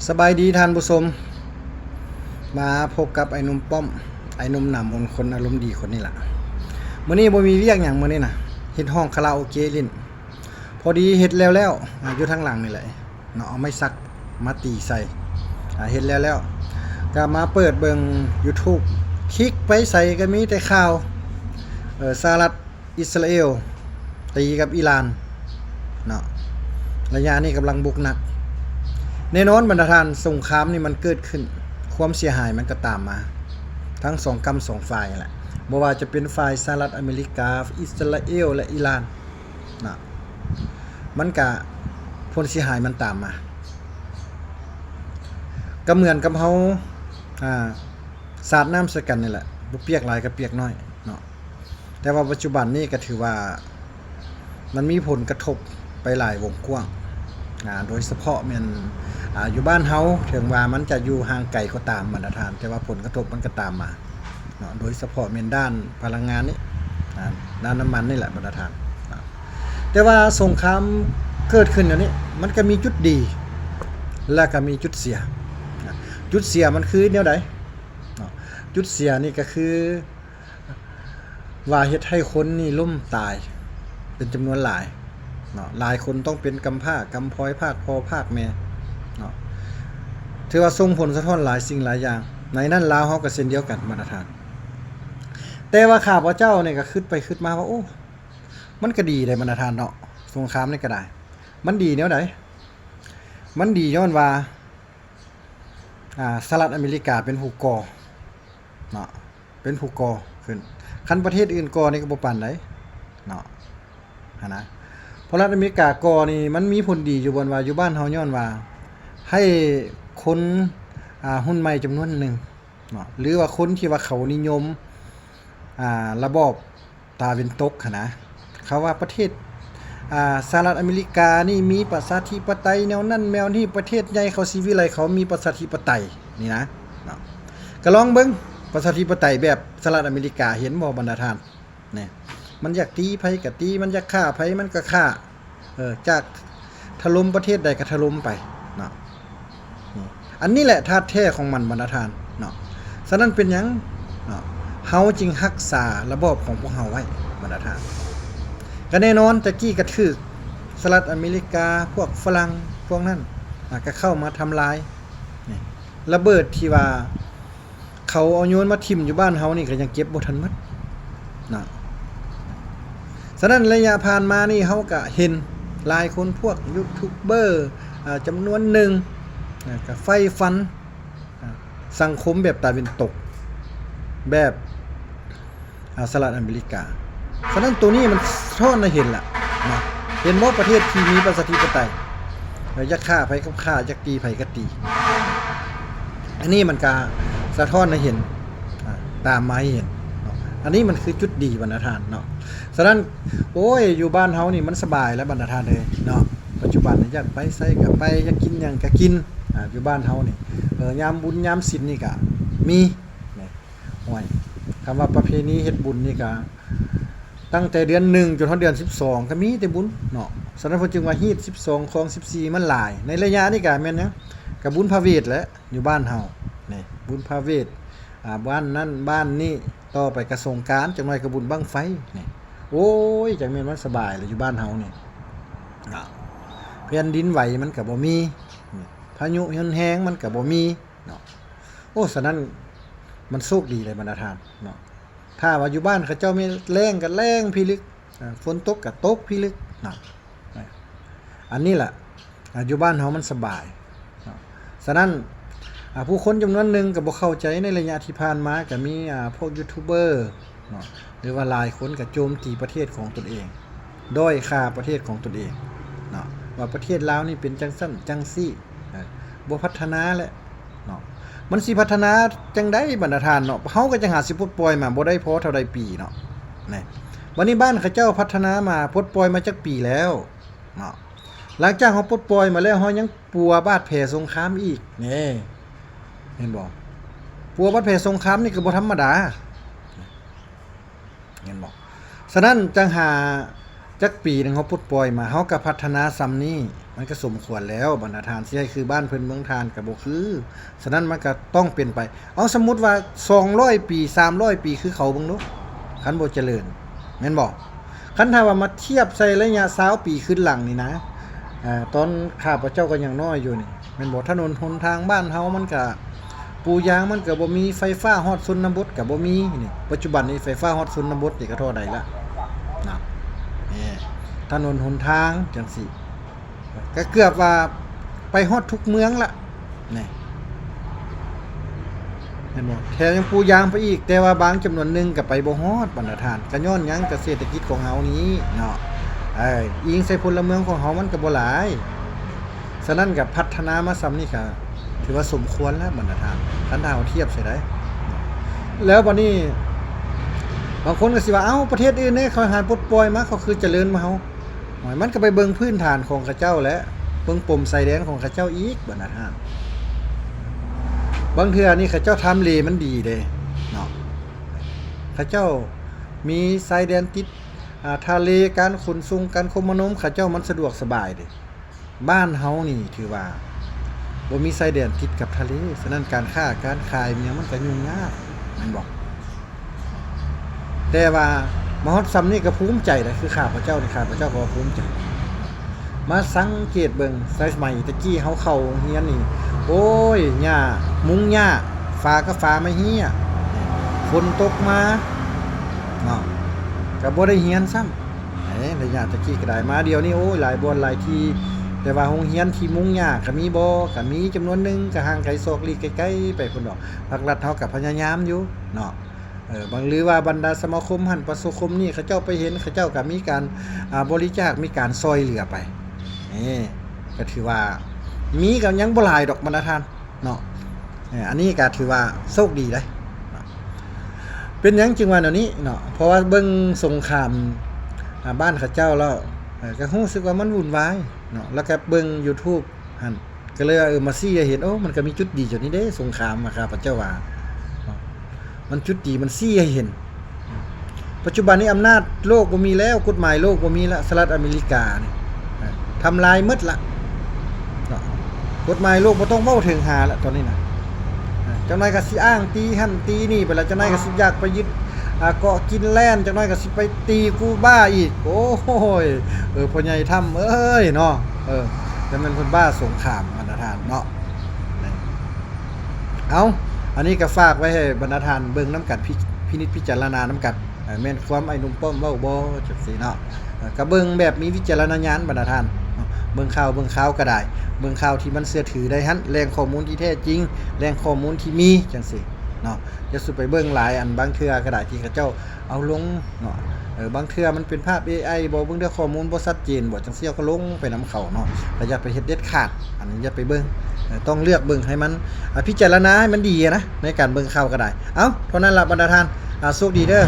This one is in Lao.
ສະບາຍດີທ່ານຜູ້ຊົມ, ມາພົບກັບໄອ້ໜຸ່ມປ້ອມ, ໄອ້ໜຸ່ມໜາມມົນ ຄົນອາລົມດີຄົນນີ້ລະ. ມື້ນີ້ບໍ່ມີວຽກຫຍັງ, ມື້ນີ້ນະ ເຮັດຮ້ອງຄາຣາໂອເກະຫຼິ້ນ. ພໍດີເຮັດແລ້ວໆ ອາ ຢູ່ທາງຫຼັງນີ້ແຫຼະເນາະ, ເອົາໄມ້ສັກມາຕີໃສ່. ອາ ເຮັດແລ້ວໆ ກະມາເປີດເບິ່ງ YouTube, ຄລິກໄປໃສກະມີແຕ່ຂ່າວ ເອີ ສະຫະລັດ ອິດສະຣາເອວຕີກັບອີຣານເນາະ, ໄລຍະນີ້ກຳລັງບຸກໜັກ. ແນ່ນອນບັນດາທ່ານ, ສົງຄາມນີ້ມັນເກີດຂຶ້ນ, ຄວາມເສຍຫາຍມັນກະຕາມມາ ທັງສອງກ້ຳສອງຝ່າຍຫັ້ນແຫຼະ. ບໍ່ວ່າຈະເປັນຝ່າຍສະຫະລັດອາເມລິກາ, ອິດສະຣາເອວ ແລະ ອີຣານເນາະ, ມັນກະ ຜົນເສຍຫາຍມັນຕາມມາ. ກະເໝືອນກັບເຮົາ ອາ ສາດນ້ຳໃສ່ກັນນີ້ແຫຼະ, ບໍ່ປຽກຫຼາຍກະປຽກໜ້ອຍເນາະ. ແຕ່ວ່າປັດຈຸບັນນີ້ກະຖືວ່າມັນມີຜົນກະທົບໄປຫຼາຍວົງກວ້າງ ອາ ໂດຍສະເພາະແມ່ນ ອາ ຢູ່ບ້ານເຮົາ, ເຖິງວ່າມັນຈະຢູ່ຫ່າງໄກກໍຕາມບັນດາທ່ານ, ແຕ່ວ່າຜົນກະທົບມັນກະຕາມມາເນາະ, ໂດຍສະເພາະແມ່ນດ້ານພະລັງງານນີ້ ອາ ດ້ານນ້ຳມັນນີ້ແຫຼະບັນດາທ່ານເນາະ. ແຕ່ວ່າສົງຄາມເກີດຂຶ້ນແນວນີ້ ມັນກະມີຈຸດດີ ແລະກະມີຈຸດເສຍ. ຈຸດເສຍມັນຄືແນວໃດເນາະ? ຈຸດເສຍນີ້ກະຄື ວ່າເຮັດໃຫ້ຄົນນີ້ລົ້ມຕາຍເປັນຈຳນວນຫຼາຍເນາະ, ຫຼາຍຄົນຕ້ອງເປັນກຳພ້າກຳພອຍ ພາກພໍ່ພາກແມ່ເນາະ, ຖືວ່າສົ່ງຜົນສະທ້ອນຫຼາຍສິ່ງຫຼາຍຢ່າງ. ໃນນັ້ນລາວເຮົາກະເຊັ່ນດຽວກັນບັນດາທ່ານ. ແຕ່ວ່າຂ້າພະເຈົ້ານີ້ກະຄຶດໄປຄຶດມາວ່າ ໂອ້ ມັນກະດີໄດ໋ບັນດາທ່ານເນາະ, ສົງຄາມນີ້ກະໄດ້ ມັນດີແນວໃດ? ມັນດີຍ້ອນວ່າ ອາ ສະຫະລັດອາເມລິກາເປັນຜູ້ກໍ່ເນາະ, ເປັນຜູ້ກໍ່ຂຶ້ນ. ຄັນປະເທດອື່ນກໍ່ນີ້ກະບໍ່ປານໃດເນາະ ຫັ້ນນະ. ສະຫະລັດອາເມລິກາກໍ່ນີ້ມັນມີຜົນດີຢູ່ບ່ອນວ່າ ຢູ່ບ້ານເຮົາຍ້ອນວ່າໃຫ້ຄົນ ອາ ຮຸ່ນໃໝ່ຈຳນວນໜຶ່ງເນາະ ຫຼືວ່າຄົນທີ່ວ່າເຂົານິຍົມ ອາ ລະບອບ ຕາເວັນຕົກຫັ້ນນະ, ເຂົາວ່າປະເທດ ອາ ສະຫະລັດອາເມລິການີ້ມີປະຊາທິປະໄຕແນວນັ້ນແນວນີ້, ປະເທດໃຫຍ່ເຂົາຊິວິໄລ ເຂົາມີປະຊາທິປະໄຕນີ້ນະເນາະ. ກະລອງເບິ່ງປະຊາທິປະໄຕແບບສະຫະລັດອາເມລິກາ ເຫັນບໍ່ບັນດາທ່ານ? ນີ້ ມັນຢາກຕີໃຜກະຕີ, ມັນຢາກຂ້າໃຜມັນກະຂ້າ. ເອີ ຈາກຖະຫຼົ່ມປະເທດໃດກະຖະຫຼົ່ມໄປເນາະ. ນີ້ ອັນນີ້ແຫຼະທາດແທ້ຂອງມັນບັນດາທ່ານເນາະ. ສະນັ້ນເປັນຫຍັງເນາະ ເຮົາຈຶ່ງຮັກສາລະບອບຂອງພວກເຮົາໄວ້ບັນດາທ່ານ? ກະແນ່ນອນ ແຕ່ກີ້ກະຖືກສະຫະລັດອາເມລິກາ ພວກຝຣັ່ງພວກນັ້ນ ອາ ກະເຂົ້າມາທຳລາຍ. ນີ້ ລະເບີດທີ່ວ່າ ເຂົາເອົາໂຍນມາຖິ້ມຢູ່ບ້ານເຮົານີ້ກະຍັງເກັບບໍ່ທັນໝົດເນາະ. ສະນັ້ນໄລຍະຜ່ານມານີ້ເຮົາກະເຫັນຫຼາຍຄົນ ພວກຢູທູບເບີ ອາ ຈຳນວນໜຶ່ງ ອາ ກະໃຝ່ຝັນ ອາ ສັງຄົມແບບຕາເວັນຕົກ ແບບ ອາ ສະຫະລັດອາເມລິກາ. ສະນັ້ນໂຕນີ້ມັນສະທ້ອນໃຫ້ເຫັນລະເນາະ, ເຫັນບໍ່ ປະເທດທີ່ມີປະຊາທິປະໄຕ ຢາກຂ້າໃຜກະຂ້າ, ຢາກຕີໃຜກະຕີ. ອັນນີ້ມັນກະສະທ້ອນໃຫ້ເຫັນ ອາ ຕາມມາໃຫ້ເຫັນເນາະ. ອັນນີ້ມັນຄືຈຸດດີບັນດາທ່ານເນາະ. ສະນັ້ນ ໂອ້ຍ ຢູ່ບ້ານເຮົານີ້ມັນສະບາຍແລ້ວບັນດາທ່ານເອີຍເນາະ. ປັດຈຸບັນນີ້ຢາກໄປໃສກະໄປ, ຢາກກິນຫຍັງກະກິນ ອາ ຢູ່ບ້ານເຮົານີ້. ເອີ ຍາມບຸນຍາມສິນນີ້ກະມີ ໂອ້ຍ ຄຳວ່າປະເພນີເຮັດບຸນນີ້ກະ ຕັ້ງແຕ່ເດືອນໜຶ່ງຈົນຮອດເດືອນສິບສອງກະມີແຕ່ບຸນເນາະ. ສະນັ້ນເພິ່ນຈຶ່ງວ່າຮີດສິບສອງຄອງສິບສີ່ມັນຫຼາຍ. ໃນໄລຍະນີ້ກະແມ່ນຫຍັງ? ກະບຸນພະເວດແຫຼະ ຢູ່ບ້ານເຮົານີ້ ບຸນພະເວດ ອາ ບ້ານນັ້ນບ້ານນີ້, ຕໍ່ໄປກະສົງການ, ຈັກໜ້ອຍກະບຸນບັ້ງໄຟນີ້. ໂອ້ຍ ຈັກແມ່ນມັນສະບາຍລະຢູ່ບ້ານເຮົານີ້. ອາ ແຜ່ນດິນໄຫວມັນກະບໍ່ມີ, ພາຍຸຮຸນແຮງມັນກະບໍ່ມີ. ເນາະ. ໂອ້ ສະນັ້ນມັນໂຊກດີເລີຍບັນດາທ່ານເນາະ. ຖ້າວ່າຢູ່ບ້ານເຂົາເຈົ້າແມ່ນແລ້ງກະແລ້ງພິລຶກ, ອາ ຝົນຕົກກະຕົກພິລຶກເນາະ. ອັນນີ້ລະ ອາ ຢູ່ບ້ານເຮົາມັນສະບາຍເນາະ. ສະນັ້ນ ອາ ຜູ້ຄົນຈຳນວນໜຶ່ງກະບໍ່ເຂົ້າໃຈ. ໃນໄລຍະທີ່ຜ່ານມາກະມີ ອາ ພວກຢູທູບເບີເນາະ ຫຼືວ່າຫຼາຍຄົນກະໂຈມຕີປະເທດຂອງຕົນເອງ, ດ້ອຍຄ່າປະເທດຂອງຕົນເອງເນາະ ວ່າປະເທດລາວນີ້ເປັນຈັ່ງຊັ້ນຈັ່ງຊີ້ ເອີ ບໍ່ພັດທະນາແຫຼະເນາະ. ມັນຊິພັດທະນາຈັ່ງໃດບັນດາທ່ານເນາະ? ເຮົາກະຈັ່ງຫາຊິປົດປ່ອຍມາບໍ່ໄດ້ພໍເທົ່າໃດປີເນາະ. ນີ້ ບາດນີ້ບ້ານເຂົາເຈົ້າພັດທະນາມາ ປົດປ່ອຍມາຈັກປີແລ້ວເນາະ? ຫຼັງຈາກເຮົາປົດປ່ອຍມາແລ້ວ ເຮົາຍັງປົວບາດແຜສົງຄາມອີກ. ນີ້ ເຫັນບໍ່? ປົວບາດແຜສົງຄາມນີ້ກະບໍ່ທຳມະດາ. ເຫັນບໍ່? ສະນັ້ນຈັ່ງຫາ ຈັກປີໜຶ່ງເຮົາປົດປ່ອຍມາ ເຮົາກໍພັດທະນາຊ່ຳນີ້ ມັນກໍສົມຄວນແລ້ວ ບັນດາທ່ານ. ຊິໃຫ້ຄືບ້ານເພິ່ນເມືອງທ່ານກໍບໍ່ຄື. ສະນັ້ນມັນກໍຕ້ອງເປັນໄປ. ເອົາ ສົມມຸດວ່າສອງຮ້ອຍປີ ສາມຮ້ອຍປີຄືເຂົາເບິ່ງດູ ຄັນບໍ່ຈະເລີນ ແມ່ນບໍ່? ຄັນຖ້າວ່າມາທຽບໃສ່ໄລຍະຊາວປີຄືນຫຼັງນີ້ນະ ອາ ຕອນຂ້າພະເຈົ້າກໍຍັງນ້ອຍຢູ່ນີ້ ແມ່ນບໍ່? ຖະໜົນຫົນທາງບ້ານເຮົາມັນກະ ປູຢາງມັນກະບໍ່ມີ, ໄຟຟ້າຮອດຊົນນະບົດກະບໍ່ມີນີ້. ປັດຈຸບັນນີ້ໄຟຟ້າຮອດຊົນນະບົດນີ້ກະທໍ່ໃດລະນະ? ນີ້ ຖະໜົນຫົນທາງຈັ່ງຊີ້ ກະເກືອບວ່າໄປຮອດທຸກເມືອງລະ ນີ້ ເຫັນບໍ່? ແຖມຍັງປູຢາງໄປອີກ ແຕ່ວ່າບາງຈຳນວນໜຶ່ງກໍໄປບໍ່ຮອດ ບັນດາທ່ານ. ກໍຍ້ອນຫຍັງ? ກໍເສດຖະກິດຂອງເຮົານີ້ເນາະ ເອີ ອີງໃສ່ພົນລະເມືອງຂອງເຮົາມັນກໍບໍ່ຫຼາຍ. ສະນັ້ນກໍພັດທະນາມາຊ່ຳນີ້ກໍຖືວ່າສົມຄວນແລ້ວ ບັນດາທ່ານ ຄັນຖ້າເຮົາທຽບໃສ່ໄດ້. ແລ້ວບັດນີ້ບາງຄົນກໍຊິວ່າ ເອົ້າ ປະເທດອື່ນເດ້ ເຂົາຫາປົດປ່ອຍມາ ເຂົາຄືຈະເລີນກວ່າເຮົາ? ໂອ້ຍ ມັນກໍໄປເບິ່ງພື້ນຖານຂອງເຂົາເຈົ້າແຫຼະ ເບິ່ງປົມຊາຍແດນຂອງເຂົາເຈົ້າອີກ ບັນດາທ່ານ. ບາງເທື່ອນີ້ເຂົາເຈົ້າທຳເລມັນດີເດ້ເນາະ ເຂົາເຈົ້າມີຊາຍແດນຕິດ ອາ ທະເລ, ການຂົນສົ່ງ, ການຄົມມະນາຄົມ ເຂົາເຈົ້າມັນສະດວກສະບາຍເດ້. ບ້ານເຮົານີ້ຖືວ່າບໍ່ມີຊາຍແດນຕິດກັບທະເລ, ສະນັ້ນການຄ້າການຂາຍຫຍັງມັນກໍຫຍຸ້ງຍາກ ແມ່ນບໍ່? ແຕ່ວ່າມາຮອດຊ່ຳນີ້ກໍພູມໃຈແຫຼະ ຄືຂ້າພະເຈົ້ານີ້ ຂ້າພະເຈົ້າກໍພູມໃຈ. ມາສັງເກດເບິ່ງ ສະໄໝແຕ່ກີ້ເຮົາເຂົ້າໂຮງຮຽນນີ້ ໂອ້ຍ ຫຍ້າ ມຸງຫຍ້າ ຝາກໍຝາໄມ້ເຮ້ຍ ຝົນຕົກມາເນາະ ກໍບໍ່ໄດ້ຮຽນຊ້ຳ. ເອີ ໄລຍະແຕ່ກີ້ກໍໄດ້ ມາດຽວນີ້ ໂອ້ຍ ຫຼາຍບ່ອນຫຼາຍທີ່ ແຕ່ວ່າໂຮງຮຽນທີ່ມຸງຫຍ້າກໍມີບໍ່? ກໍມີຈຳນວນໜຶ່ງ ກໍຫ່າງໄກສອກຫຼີກໄກໆໄປພຸ້ນດອກ. ພາກລັດເຮົາກໍພະຍາຍາມຢູ່ເນາະ. ເອີ ບາງ ຫຼືວ່າບັນດາສະມາຄົມຫັ້ນ ປະຊາຄົມນີ້ ເຂົາເຈົ້າໄປເຫັນ ເຂົາເຈົ້າກໍມີການ ອາ ບໍລິຈາກ ມີການຊ່ອຍເຫຼືອໄປ. ນີ້ກໍຖືວ່າມີ ກໍຍັງບໍ່ຫຼາຍດອກ ບັນດາທ່ານເນາະ. ເອີ ອັນນີ້ກໍຖືວ່າໂຊກດີເດ້. ເປັນຫຍັງຈຶ່ງວ່າແນວນີ້ເນາະ? ເພາະວ່າເບິ່ງສົງຄາມ ອາ ບ້ານເຂົາເຈົ້າແລ້ວ ເອີ ກໍຮູ້ສຶກວ່າມັນວຸ່ນວາຍເນາະ. ແລ້ວກໍເບິ່ງ YouTube ຫັ້ນ ກໍເລີຍວ່າ ເອີ ມາຊີ້ໃຫ້ເຫັນ ໂອ້ ມັນກໍມີຈຸດດີຢູ່ນີ້ເດ້ ສົງຄາມ ຂ້າພະເຈົ້າວ່າເນາະ ມັນຈຸດດີ ມັນຊີ້ໃຫ້ເຫັນ. ປັດຈຸບັນນີ້ອຳນາດໂລກບໍ່ມີແລ້ວ ກົດໝາຍໂລກບໍ່ມີລະ ສະຫະລັດອາເມລິການີ້ ເອີ ທຳລາຍໝົດລະເນາະ. ກົດໝາຍໂລກບໍ່ຕ້ອງເວົ້າເຖິງຫາລະຕອນນີ້ນະ. ເອີ ຈັກໜ້ອຍກໍຊິອ້າງຕີຫັ້ນຕີນີ້ໄປລະ ຈັກໜ້ອຍກໍຊິຢາກໄປຍຶດ ອາ ເກາະກິນແລນ ຈັກໜ້ອຍກໍຊິໄປຕີກູບາອີກ. ໂອ້ຍ ເອີ ພໍ່ໃຫຍ່ທຳເອີຍເນາະ ເອີ ແຕ່ແມ່ນເພິ່ນບ້າສົງຄາມ ບັນດາທ່ານເນາະ. ເອົາ ອັນນີ້ກໍຝາກໄວ້ໃຫ້ບັນດາທ່ານເບິ່ງນຳກັນ ພິ ພິນິດພິຈາລະນານຳກັນ. ເອີ ແມ່ນຄວາມອ້າຍໜຸ່ມປ້ອມເວົ້າບໍ່ ຈັ່ງຊີ້ເນາະ. ເອີ ກໍເບິ່ງແບບມີວິຈາລະນະຍານ ບັນດາທ່ານເນາະ. ເບິ່ງຂ່າວ ເບິ່ງຂ່າວກໍໄດ້ ເບິ່ງຂ່າວທີ່ມັນເຊື່ອຖືໄດ້ຫັ້ນ ແຫຼ່ງຂໍ້ມູນທີ່ແທ້ຈິງ ແຫຼ່ງຂໍ້ມູນທີ່ມີ ຈັ່ງຊີ້ເນາະ. ຢ່າສູ່ໄປເບິ່ງຫຼາຍ ອັນບາງເທື່ອກໍໄດ້ທີ່ເຂົາເຈົ້າເອົາລົງເນາະ ເອີ ບາງເທື່ອມັນເປັນພາບເອໄອບໍ ບາງເທື່ອຂໍ້ມູນບໍ່ຊັດເຈນບໍ ຈັ່ງຊີ້ເຮົາກໍລົງໄປນຳເຂົາເນາະ. ກໍຢ່າໄປເຮັດເດັດຂາດ ອັນນີ້ຢ່າໄປເບິ່ງ ເອີ ຕ້ອງເລືອກເບິ່ງໃຫ້ມັນ ອາ ພິຈາລະນາໃຫ້ມັນດີນະ ໃນການເບິ່ງຂ່າວກໍໄດ້. ເອົ້າ ເທົ່ານັ້ນລະບັນດາທ່ານ ອາ ໂຊກດີເດີ.